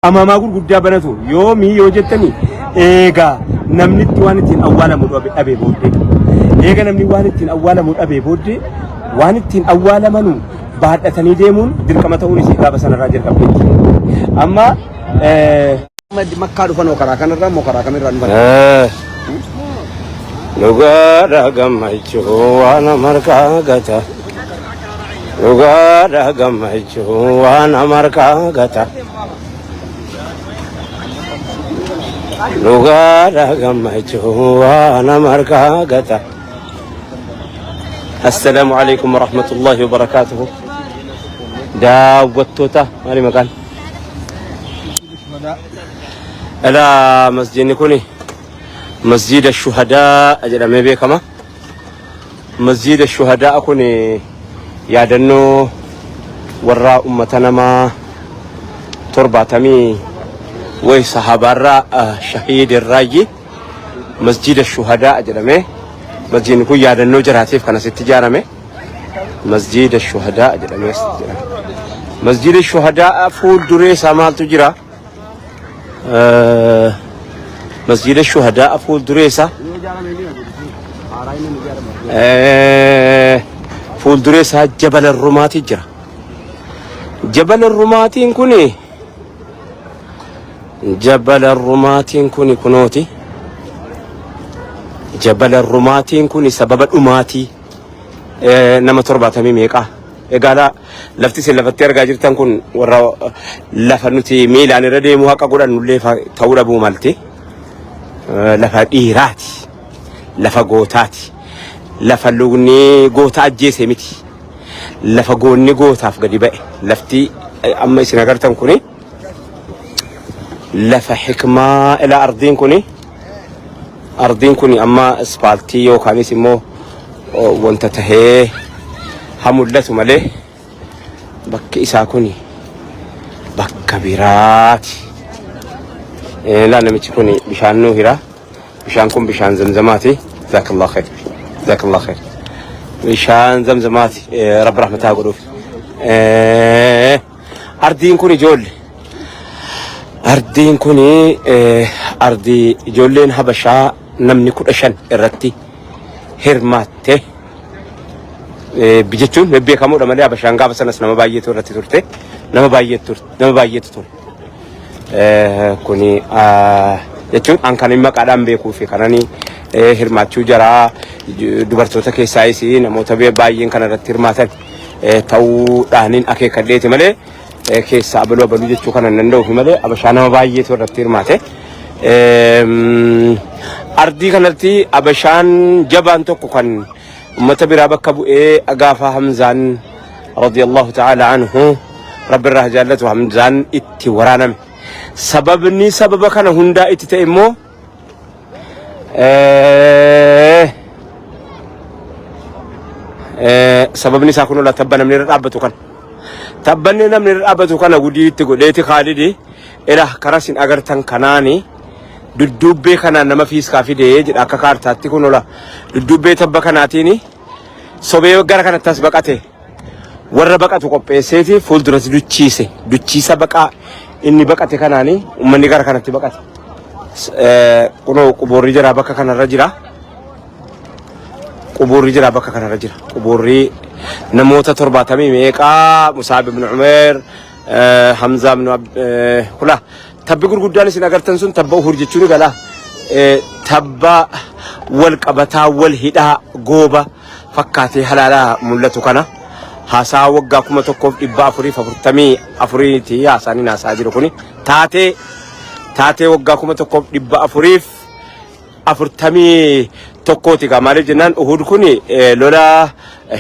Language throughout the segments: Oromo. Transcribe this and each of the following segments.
Amaamaa gurguddaa banatu yoomii yoo jettani eegaa namni itti waan ittiin awwaalamu dhabe booddee. Eega namni waan ittiin awwaalamu dhabe booddee waan ittiin awwaalamanu baadhatanii deemuun dirqama ta'uun isii gaafa sanarraa jalqabdeetti. Amma Makkaa dhufanoo karaa kanarraa moo karaa kamirraa dhufan? Dhugaadha gammachuu waan marqaa gata. Dhugaadha gammachuu waan marqaa gata. Dhugaadha gammachuu waan marqaa gata. Assalaamu alaikum warahmatullahi wabarakaatuhu. Daawwattoota maali maqaan? Ilaa masjiidni kuni masjiida shuhadaa jedhamee beekama. Masjiida shuhadaa kun yaadannoo warra ummata namaa torbaatamii wayi sahabaarraa shahiid irraayyi masjiida shuhadaa jedhamee masjiidni kun yaadannoo jaraatiif kan asitti ijaarame. Masjiida shuhadaa jedhamee asitti jedhama. Masjiida shuhadaa fuulduree isaa maaltu jira? Masjiida shuhadaa fuulduree isaa fuulduree isaa jabala rumaatii jira. Jabala rumaatiin kun jabala rumaatiin kun kunooti. Jabala rumaatiin kun sababa dhumaatii nama torbaatamii meeqaa. Egaa laa lafti isin lafatti argaa jirtan kun warra lafa nuti miilaan irra deemuu haqa godhannullee ta'uu dhabuu malti. Lafa dhiiraati. Lafa gootaati. Lafa lugni goota ajjeese miti. Lafa goonni gootaaf gadi ba'e. Lafti amma isin agartan kuni lafa hikmaa ilaa ardiin kuni ardiin kuni amma ispaaltii yookaanis immoo wanta tahee ha mul'atu malee bakki isaa kuni bakka biraati. Laa namichi kun bishaan nuu hira. Bishaan kun bishaan zamzamaati. Jazakallah khair. Jazakallah khair. Bishaan zamzamaati. Rabbi rahmataa godhuuf. Ardiin kun ijoolle. Ardiin kun ardii ijoolleen Habashaa namni 15 irratti hirmaatte. Jechuun bebbeekamoodha malee Habashaan gaafa sanas nama baay'eetu irratti turte. Nama baay'eetu turte. Nama baay'eetu ture. Kuni jechuun an kan maqaadhaan beekuu fi kanani hirmaachuu jaraa dubartoota keessaayis namoota baay'een kana irratti hirmaatan ta'uudhaanin akeekkadheeti malee keessaa abaluu abaluu jechuu kana hin danda'uuf malee Habashaa nama baay'eetu irratti hirmaate. Ardii kanatti Habashaan jabaan tokko kan ummata biraa bakka bu'ee gaafa Hamzaan radiyallahu ta'ala anhu rabbi irraa jaallatu Hamzaan itti waraaname. Sababni sababa kana hundaa itti ta'e immoo sababni isaa kun tabba namni irra dhaabbatu kana. Tabbanni namni irra dhaabbatu kana gudii itti godheeti Khaalidi ila karaa isin agartan kanaani dudduubbee kanaan nama fiiskaa fidee jedha akka kaartaatti kun ola dudduubbee tabba kanaatiin sobee gara kanatti as baqate. Warra baqatu qopheesseeti fuulduratti duchiise. Duchiisa baqaa inni baqate kanaani uummanni gara kanatti baqate. Kunoo quboorri jira bakka kanarra jira. Quboorri jira bakka kanarra jira. Quboorri namoota torbaatamii meeqaa Musaab ibn Umeer, Hamzaa ibn kula tabbi gurguddaan isin agartan sun tabba Uhud jechuun gala. Tabba wal qabataa wal hidhaa gooba fakkaatee halaalaa mul'atu kana haasaa waggaa 1444ti haasaan inni haasaa jiru kuni taatee taatee waggaa 1441ti gaa maaliif jennaan Uhud kuni lola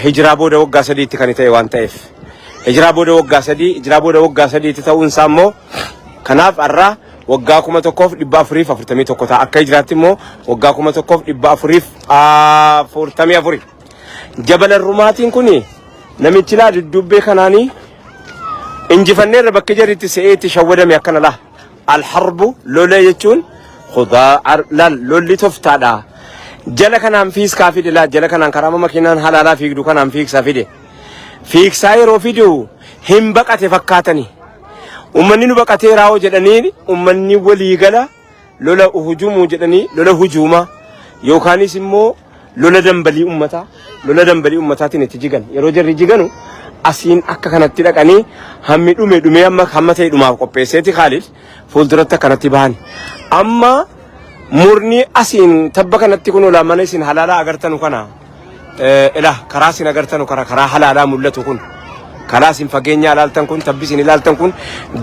hijiraa booda waggaa sadiitti kan ta'e waan ta'eef hijiraa booda waggaa sadii hijiraa booda waggaa sadiitti ta'uun isaa immoo kanaaf har'a waggaa 1441 ta'a. Akka hijiraatti immoo waggaa 1444. Jabala Rumaatiin kun namichi laa dudduubbee kanaanii injifanneerra bakka jarritti se'ee itti shawwadame akkana laa. Alharbu lola jechuun kudaa laal lolli toftaadha. Jala kanaan fiiskaa fide laa jala kanaan karaa makiinaan halaalaa fiigdu kanaan fiigsaa fide. Fiigsaa yeroo fidu hin baqate fakkaatani. Ummanni nu baqatee raawoo jedhanii ummanni waliigala lola hujumuu jedhanii lola hujuumaa yookaanis immoo lola dambalii ummataa lola dambalii ummataatiin itti jigan. Yeroo jarri jiganu asiin akka kanatti dhaqanii hammi dhume dhumee amma hamma ta'e dhumaaf qopheesseeti Khaalid fuulduratti akkanatti bahan. Amma murni asiin tabba kanatti kun olaa mana isin halaalaa agartanu kana ila karaa isin agartanu kana karaa halaalaa mul'atu kun karaa isin fageenya ilaaltan kun tabbi isin ilaaltan kun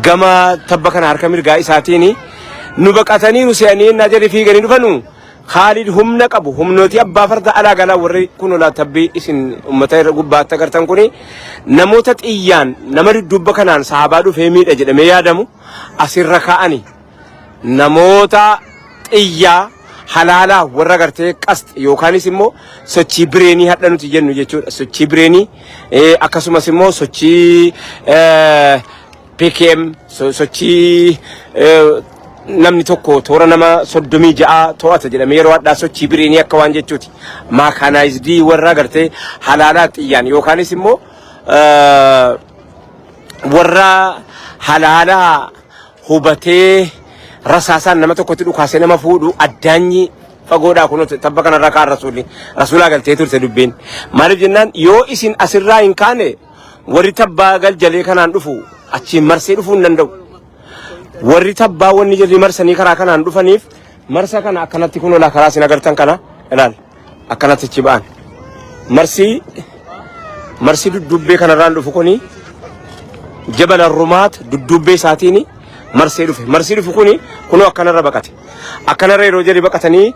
gama tabba kana harka mirgaa isaatiin nu baqataniiru se'anii innaa jarri fiiganii dhufanu Khaalid humna qabu humnooti abbaa farda alaa galaa warri kun olaa tabbii isin ummata irra gubbaatti agartan kuni namoota xiyyaan nama dudduubba kanaan sahabaa dhufee miidha jedhamee yaadamu asirra kaa'ani namoota xiyyaa halaalaa warra gartee qast yookaanis immoo sochii bireenii hadha nuti jennu jechuudha. Sochii bireenii akkasumas immoo sochii PKM sochii namni tokko toora nama 36 to'ata jedhamee yeroo hadhaa sochii bireenii akka waan jechuuti. Maakaanaayizdii warra gartee halaalaa xiyyaan yookaanis immoo warra halaalaa hubatee rasaasaan nama tokkotti dhukaasee nama fuudhu addaanyi fagoodhaa kunoo tabba kanarraa kaan rasuulli rasuulaa galtee turte dubbiin. Maaliif jennaan yoo isin asirraa hin kaane warri tabbaa galjalee kanaan dhufu achiin marsee dhufuu hin danda'u. Warri tabbaa wanni jarri marsanii karaa kanaan dhufaniif marsa kana akkanatti kunoo laa karaa isin agartan kana ilaal akkanatti achi ba'an. Marsii marsii dudduubbee kanarraan dhufu kuni jabala rumaat dudduubbee isaatiin marsee dhufe. Marsii dhufu kuni kunoo akkanarra baqate. Akkanarra yeroo jarri baqatanii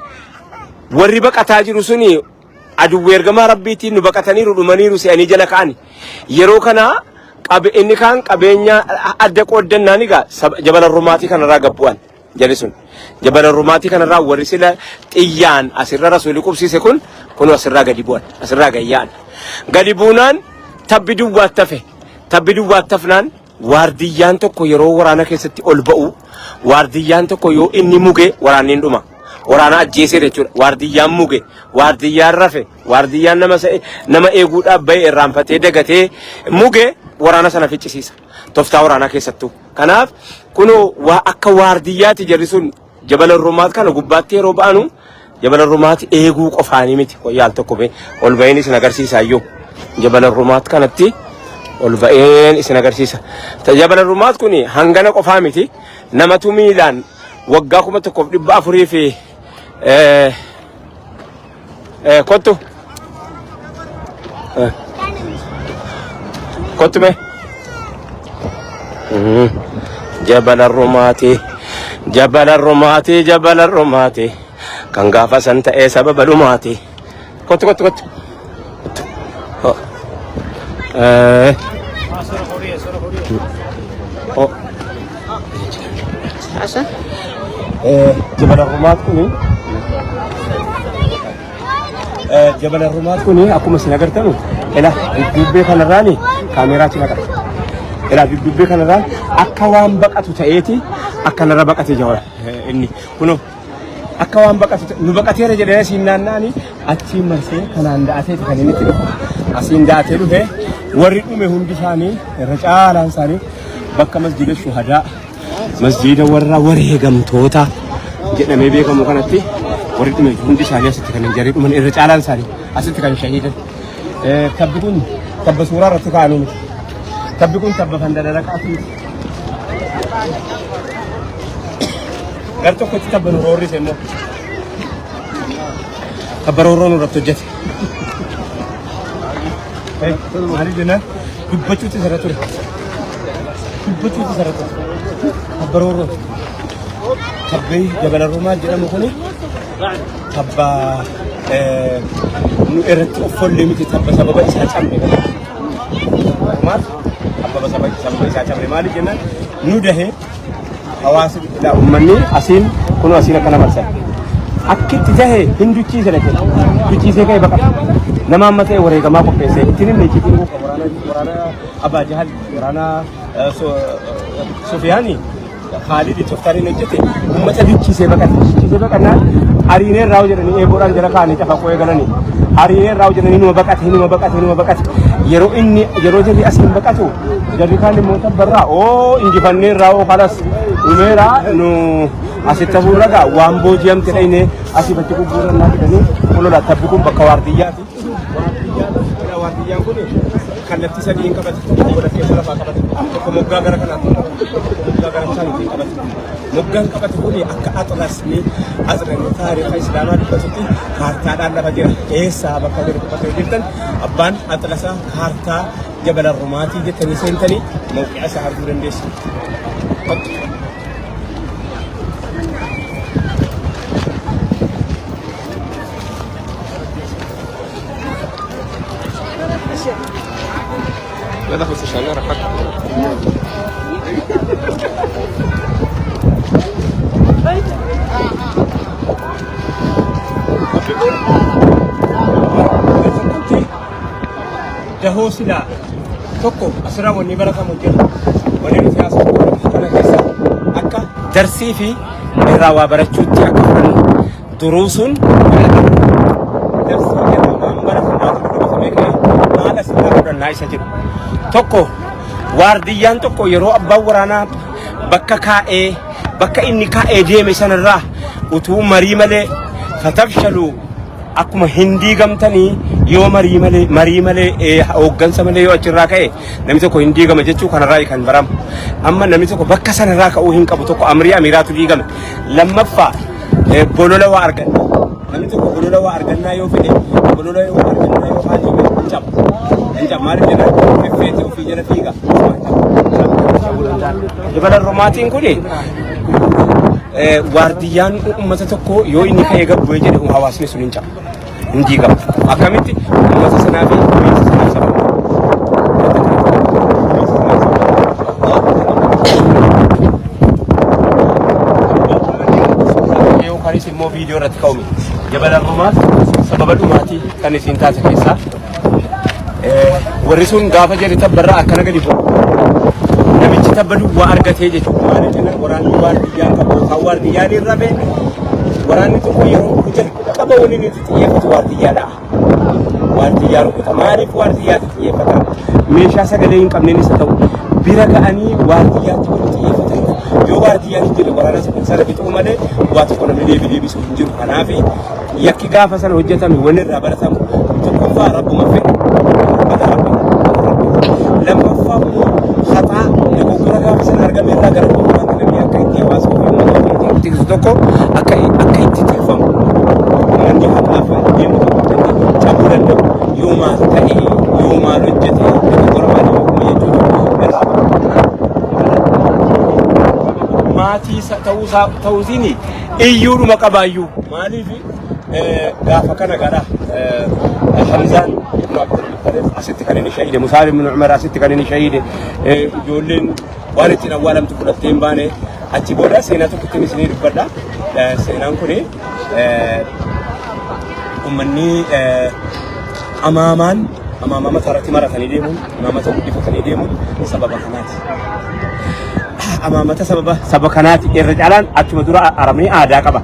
warri baqataa jiru suni aduwwi ergamaa rabbiitiin nu baqataniiru dhumaniiru se'anii jala ka'ani. Yeroo kana qabe inni kaan qabeenya adda qooddannaan egaa jabala rumaatii kanarraa gad bu'an jarri sun. Jabala rumaatii kanarraa warri sila xiyyaan asirra rasuulli qubsiise kun kunoo asirraa gadi bu'an asirraa gad yaa'an. Gadi buunaan tabbi duwwaatti hafe. Tabbi duwwaatti hafnaan Waardiyyaan tokko yeroo waraana keessatti ol ba'u, waardiyyaan tokko yoo inni muge waraanni hin dhuma. Waraana ajjeeseera jechuudha. Waardiyyaan muge, waardiyyaan rafe, waardiyyaan nama nama eeguudhaaf ba'e irraanfatee dagatee muge waraana sana ficcisiisa. Toftaa waraanaa keessattuu. Kanaaf kunoo waa akka waardiyyaati jarri sun jabala Rumaat kana gubbaatti yeroo ba'anu jabala Rumaat eeguu qofaanii miti. Yaal tokko bee ol ba'een isin agarsiisa iyyuu. Jabala Rumaat kanatti ol ba'een isin agarsiisa. Jabala Rumaat kun hangana qofaa miti. Namatu miilaan waggaa 1400 fi kottu. Kottu mee. Jabala Rumaati. Jabala Rumaati. Jabala Rumaati. Kan gaafa san ta'ee sababa dhumaati. Kottu kottu kottu. Kottu. Oh. Eh. Oh. Jabala Rumaat kuni Jabala Rumaat kuni akkuma isin agartanu ila dudduubbee kanarraani kaameeraa cina qaba. Ila dudduubbee kanarraan akka waan baqatu ta'eeti akkanarra baqate jawara inni kunoo akka waan baqatu nu baqateera jedhee asiin naanna'anii achiin marsee kanaan da'ateeti kan inni itti dhufu. Asiin da'atee dhufe warri dhume hundi isaanii irra caalaan isaanii bakka masjiida shuhadaa masjiida warra wareegamtoota jedhamee beekamu kanatti warri dhume hundi isaanii asitti kan jarri dhuman irra caalaan isaanii asitti kan shahiidan. Tabbi kun tabba suuraa irratti kaa'anii miti. Tabbi kun tabba kan dadaraqaatu miti. Gar tokkotti tabba nu roorrise immoo. Tabba roorroo nurratti hojjete. Maaliif jennaan dubbachuutti isarra ture. Dubbachuutti isarra ture. Tabba roorroo. Tabbi jabala rumaal jedhamu kuni tabba nu irratti of follee miti tabba sababa isaa cabne. Maal tabba sababa isaa cabne maaliif jennaan nu dahee hawaasni biqilaa uummanni asiin kunoo asiin akkana marsan. Akkitti tahe hin duchiise dhaqe. Duchiisee ka'e baqata. Nama amma ta'e wareegamaa qopheessee ittiin himne icciitiin kun waraana waraana Abbaa Jahal waraana Sufiyaanii Khaalid toftaan inni hojjete uummata duchiisee baqate. Duchiisee baqannaan ariinee irraa jedhanii eeboodhaan jala kaa'anii cafaqoo eegalanii. Ariinee irraa jedhanii numa baqate numa baqate numa baqate. Yeroo inni yeroo jarri asiin baqatu jarri kaan immoo tabbarraa oo injifanneerraa oo kalas dhumeeraa nu asitti hafuurra gaa waan booji'amte dhayne asii bachi gugguurannaa jedhanii kunuudha tabbi kun bakka waardiyyaati. Waardiyyaan kun kallattii sadiin qabate tokko walakkeessa lafaa qabate tokko moggaa gara kanaatti qabate tokko moggaa gara bishaaniitiin qabate. Moggaan qabate kun akka atlasni atlasni taariika islaamaa dubbatutti kaartaadhaan lafa jira. Eessaa bakka jiru bakka jirtan abbaan atlasa kaartaa jabala rumaatii jettanii seentanii mawqi'a isaa arguu dandeessu. لا بس عشان انا Dahoo silaa tokko asirraa wanni baratamu jira. Wanni nuti haasofnu kana keessa akka darsii fi irraa waa barachuutti akka fudhannu duruu sun darsii irraa waan baratamu waatu dubbatamee ka'e maal asirraa fudhannaa isa jedhu. Tokko waardiyyaan tokko yeroo abbaan waraanaa bakka kaa'ee bakka inni kaa'ee deeme sanarraa utuu marii malee fatafshaluu akkuma hin diigamtanii yoo marii malee marii malee hooggansa malee yoo achirraa ka'e namni tokko hin diigama jechuu kanarraa kan baramu. Amma namni tokko bakka sanarraa ka'uu hin qabu tokko amrii amiiraatu diigame. Lammaffaa bolola waa arganna. Namni tokko bolola waa argannaa yoo fedhe bolola yoo argannaa yoo haajame hin cabu. Hin cabu maaliif jennaan feffeetee ofii jala fiiga. Jabala Romaatiin kuni waardiyyaan uummata tokko yoo inni ka'ee gad bu'ee jedhe hawaasni sun hin cabu. Hin diigamu. Akkamitti uummata sanaa fi biyya sanaaf sababa. Yookaanis immoo viidiyoo irratti ka'u miti. Jabala Romaas sababa dhumaatii kan isiin taate keessaa warri sun gaafa jedhe tabbarraa akkana gadi bu'u. Namichi tabba duwwaa argatee jechuudha. Maaliif jennaan waraanni waardiyyaan qabu yookaan waardiyyaan hin rafe waraanni tokko yeroo jalqaba waliin inni itti xiyyeeffatu waardiyyaadha. Waardiyyaa rukuta. Maaliif waardiyyaatti xiyyeeffata? Meeshaa sagalee hin qabneen isa ta'u bira ga'anii waardiyyaatti wal xiyyeeffatan. Yoo waardiyyaan hin jirre waraana sana fixuu malee waa tokko namni deebii deebisuu hin jiru. Kanaaf yakki gaafa sana hojjetame wanni irraa baratamu tokkoffaa rabbuma fedhe bada rabbi lammaffaa immoo haxaa dogoggora gaafa sana argame irraa gara fuulduraatti namni akka itti hawaasa ofii uummata ofii tiksu tokko akka akka itti tikfamu uummanni haqaaf deemu tokko akka itti cabuu danda'u yoo maal ta'e yoo maal hojjete dogoggora maalii uume jechuutu irraa maatii ta'uusaa ta'uusiin iyyuudhuma qabaayyuu maaliif gaafa kana gara Hamzaan ibn Abdul Muttalib asitti kan inni shahiide Musaan ibn Umar asitti kan inni shahiide ijoolleen waan ittiin awwaalamtu fudhattee hin baane achi booda seenaa tokko ittiin isinii dubbadha seenaan kuni uummanni amaamaan amaamaa mataa irratti maratanii deemuun imaamata guddifatanii deemuun sababa kanaati. Amaamata sababa saba kanaati irra caalaan achuma dura arabni aadaa qaba.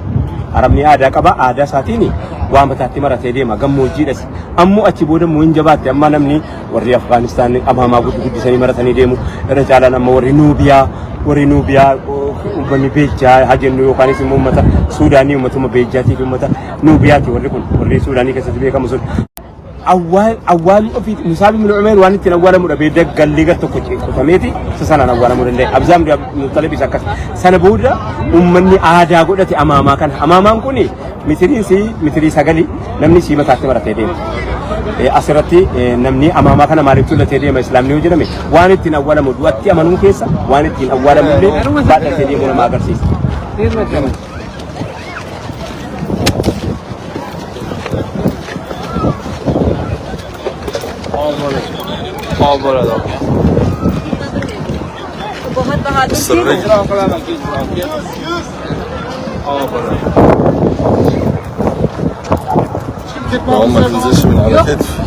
Arabni aadaa qaba aadaa isaatiin waa mataatti maratee deema gammoojjiidhas. Ammoo achi booda immoo hin jabaatte amma namni warri Afgaanistaan amaamaa guddisanii maratanii deemu irra caalaan amma warri Nuubiyaa warri Nuubiyaa uummanni Beejjaa haa jennu yookaanis immoo uummata Suudaanii uummatuma Beejjaatii fi uummata Nuubiyaati warri kun warri Suudaanii keessatti beekamu sun. Awwaaluu ofii Musaab ibn Umayr waan ittiin awwaalamu dhabee daggalli gar tokko qotameeti isa sanaan awwaalamuu danda'e. Abzaam Muxalibis akkas. Sana booda uummanni aadaa godhate amaamaa kana. Amaamaan kun mitiriin si mitirii sagali namni sii mataatti maratee deema. Asirratti namni amaamaa kana maaliif tullatee deema islaamni yoo jedhame waan ittiin awwaalamu du'atti amanuu keessa waan ittiin awwaalamu illee baadhatee deemuu nama agarsiisa. बहुत बहादुर थे اللهم ما تنزلش من على كتفي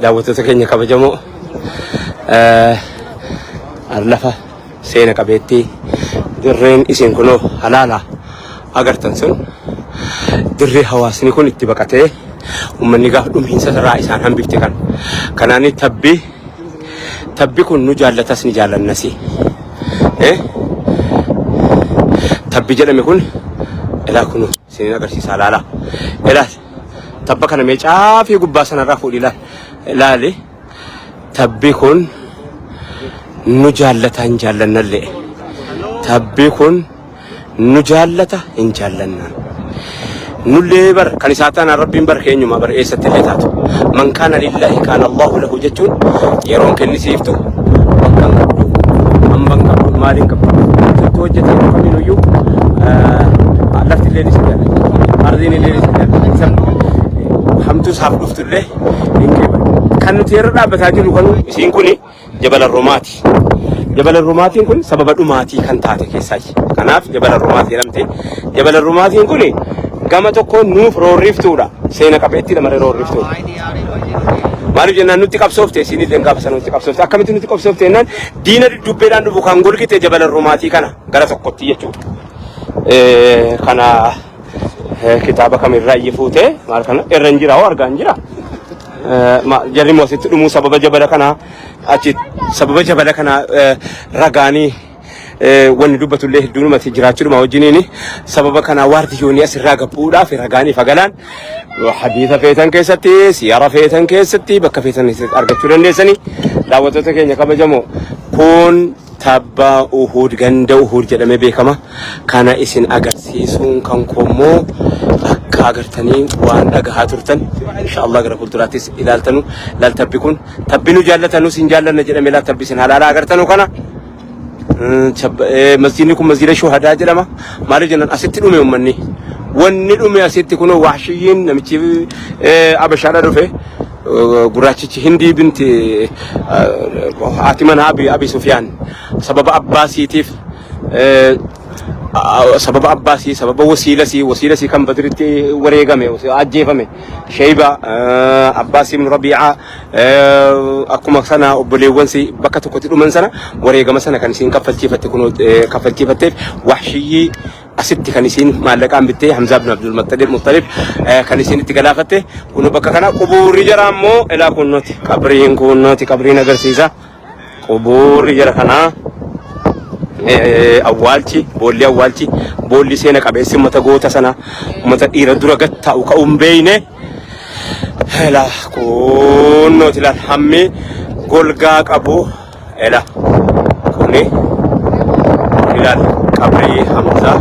Daawwattoota keenya kabajamoo, lafa seena qabeettii dirreen isin kunoo halaala agartan sun dirree hawaasni kun itti baqatee uummanni gaafa dhumiinsa irraa isaan hambifte kan kanaan tabbi kun nu jaallatas ni jaallannasi. Tabbi jedhame kun ilaa kun isinin agarsiisa laala. Ilaa tabba kana mee caafii gubbaa sanarraa fuudhi ilaali. Ilaali tabbi kun nu jaallata hin jaallannallee. Tabbi kun nu jaallata hin jaallannaan. Nullee bar kan isaa taanaan rabbiin bar keenyuma bar eessatti illee taatu. Man kaana lillaahi kaana Allahu lahu jechuun yeroon kennisiiftu bakka hin qabdu, hamba hin qabdu, maali hin qabdu. Sitti hojjete yeroo kamiinuyyuu lafti illee ni si jaallatti. Ardiin illee ni si jaallatti. Hamtuu isaaf dhuftu illee hin qeebalu. Kan nuti irra dhaabbataa jirru kan isiin kuni Jabala Rumaati. Jabala Rumaatiin kun sababa dhumaatii kan taate keessaayi. Kanaaf Jabala Rumaati jedhamte. Jabala Rumaatiin kun gama tokkoon nuuf roorriftuudha. Seena qabeettiidha malee roorriftuudha. Maaliif jennaan nutti qabsoofte, isiin illee gaafa sana nutti qabsoofte. Akkamitti nutti qabsoofte jennaan diina dudubbeedhaan dhufu kan golgite Jabala Rumaatii kana gara tokkotti jechuudha. Kana kitaaba kamirraa iyyi fuute maal kana irra hin jira hoo argaa hin jira. Jarri immoo asitti dhumuu sababa jabala kanaa achi sababa jabala kanaa ragaanii wanni dubbatullee hedduunumatti jiraachuudhuma wajjiniin sababa kanaa waardiyyoonni asirraa gabbu'uudhaaf ragaanii fagalaan hadiisa feetan keessatti, siyara feetan keessatti, bakka feetan argachuu dandeessanii. Daawwattoota keenya kabajamoo, kun tabba Uhud, ganda Uhud jedhamee beekama. Kana isin agarsiisuun kan koommoo akka agartanii waan dhagahaa turtan inshallah gara fuulduraattis ilaaltanu. Laal, tabbi kun tabbi nu jaallatanus hin jaallanna jedhamee. Laal, tabbi isin halaala agartanu kana. Masjiidni kun masjiida shuhadaa jedhama. Maaliif jennaan asitti dhume uummanni. Wanni dhume asitti kun Wahshiyyiin namichi Abashaadha dhufe, gurraachichi Hindii binti haati manaa Abi Sufyaan sababa abbaasiitiif, sababa abbaasii, sababa wasiilasii kan Badritti wareegame, ajjeefame, Sheyba, Abbaas ibn Rabiicaa, akkuma sana obboleewwansi bakka tokkotti dhuman sana wareegama sana kan isiin kaffalchiifatte kun kaffalchiifatteef Wahshiyyii asitti kan isiin maallaqaan bittee Hamzaa ibn Abdul Muttalib kan isiin itti galaafatte kun bakka kana. Qubuurri jara ammoo ilaa kunnooti, qabriin kunnooti, qabriin agarsiisa. Qubuurri jara kanaa, awwaalchi boolli, awwaalchi boolli seena qabeessi ummata goota sana, ummata dhiira dura gad taa'u ka'uu hin beeyne. Ela kunnooti, laal hammi golgaa qabu. Ela kuni ilaal qabrii Hamzaa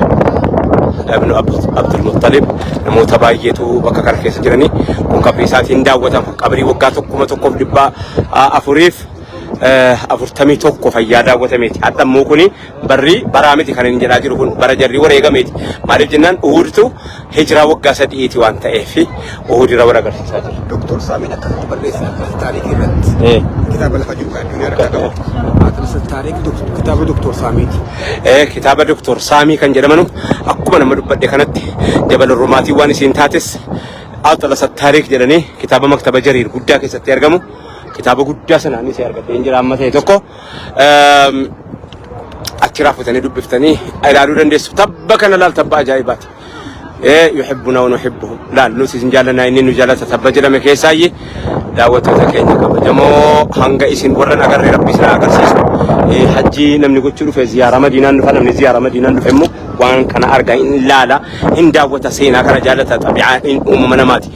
ibn Abdul Muttalib. Namoota baay'eetu bakka kana keessa jiranii. Kun qabrii isaatiin daawwatama. Qabrii waggaa 1441 fayyaa daawwatameeti. Hadha immoo kuni barri baraa miti kan inni jedhaa jiru, kun bara jarri wareegameeti. Maaliif jennaan Uhuudtu hijiraa waggaa 3ti waan ta'eef Uhud irra wal agarsiisaa jira. Doktor Saamiin akkasitti barreesse Atlas Taarikii irratti. Kitaaba lafa jiru kan addunyaa irraa qabu. Atlas Taarik kitaaba Doktor Saamiiti. Kitaaba Doktor Saamii kan jedhamanu akkuma nama dubbadhe kanatti Jabal Rumaatii waan isiin taates Atlas Taarik jedhanii kitaaba maktaba Jariir guddaa keessatti argamu. Kitaaba guddaa sanaan isee argadheen jira amma ta'e tokko. Achirraa fuutanii dubbiftanii ilaaluu dandeessu. Tabba kana laal, tabba ajaa'ibaati. Yuhibbuna wa nuhibbuhu. Laal, nuti isin jaallanna, inni nu jaallata tabba jedhame keessaayyi. Daawwattoota keenya kabajamoo, hanga isin warra hin agarre rabbi isin haa agarsiisu. Hajjii namni gochuu dhufe ziyaaraa Madiinaan dhufa. Namni ziyaaraa Madiinaan dhufe immoo waan kana arga, hin ilaala, hin daawwata, seenaa kana jaallata, xabi'aa uumama namaati.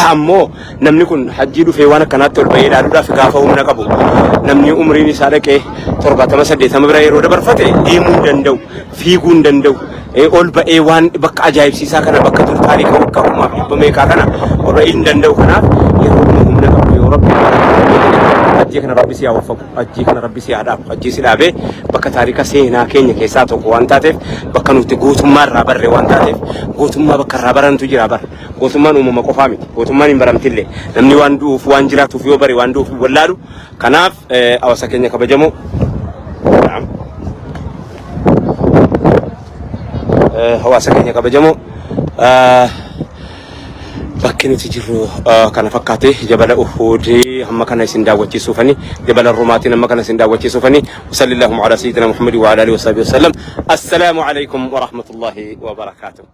Ammoo namni kun hajjii dhufee waan akkanaatti ol bahee ilaaluudhaaf gaafa humna qabu. Namni umriin isaa dhaqee 70, 80 bira yeroo dabarfate deemuu hin danda'u, fiiguu hin danda'u. Ol ba'ee waan bakka ajaa'ibsiisaa kana, bakka dur taarika waggaa kumaaf dhibba meeqaa kana ol ba'ee hin danda'u. Kanaaf yeroo humna qabdu, yoo rabbi hajjii kana rabbi si haa waffaqu, hajjii kana rabbi si haa dhaabu, hajjii si dhaabee bakka taarika seenaa keenya keessaa tokko waan taateef, bakka nuti gootummaa irraa barre waan taateef, gootummaa bakka irraa barantu jira bara. Gootummaan uumama qofaa miti. Gootummaan hin baramtillee. Namni waan du'uuf waan jiraatuuf yoo bare waan du'uuf hin wallaalu. Kanaaf hawaasa keenya kabajamoo. Naam. Hawaasa keenya kabajamoo, bakki nuti jirru kana fakkaate. Jabala Uhuudii hamma kana isin daawwachiisuufani, jabala Rumaatiin hamma kana isin daawwachiisuufani. Wasallillahuma ala sayyidina Muhammadi wa ala alihi wa sahbihi wasallam. Assalaamu alaikum wa rahmatullahi wa barakaatuh.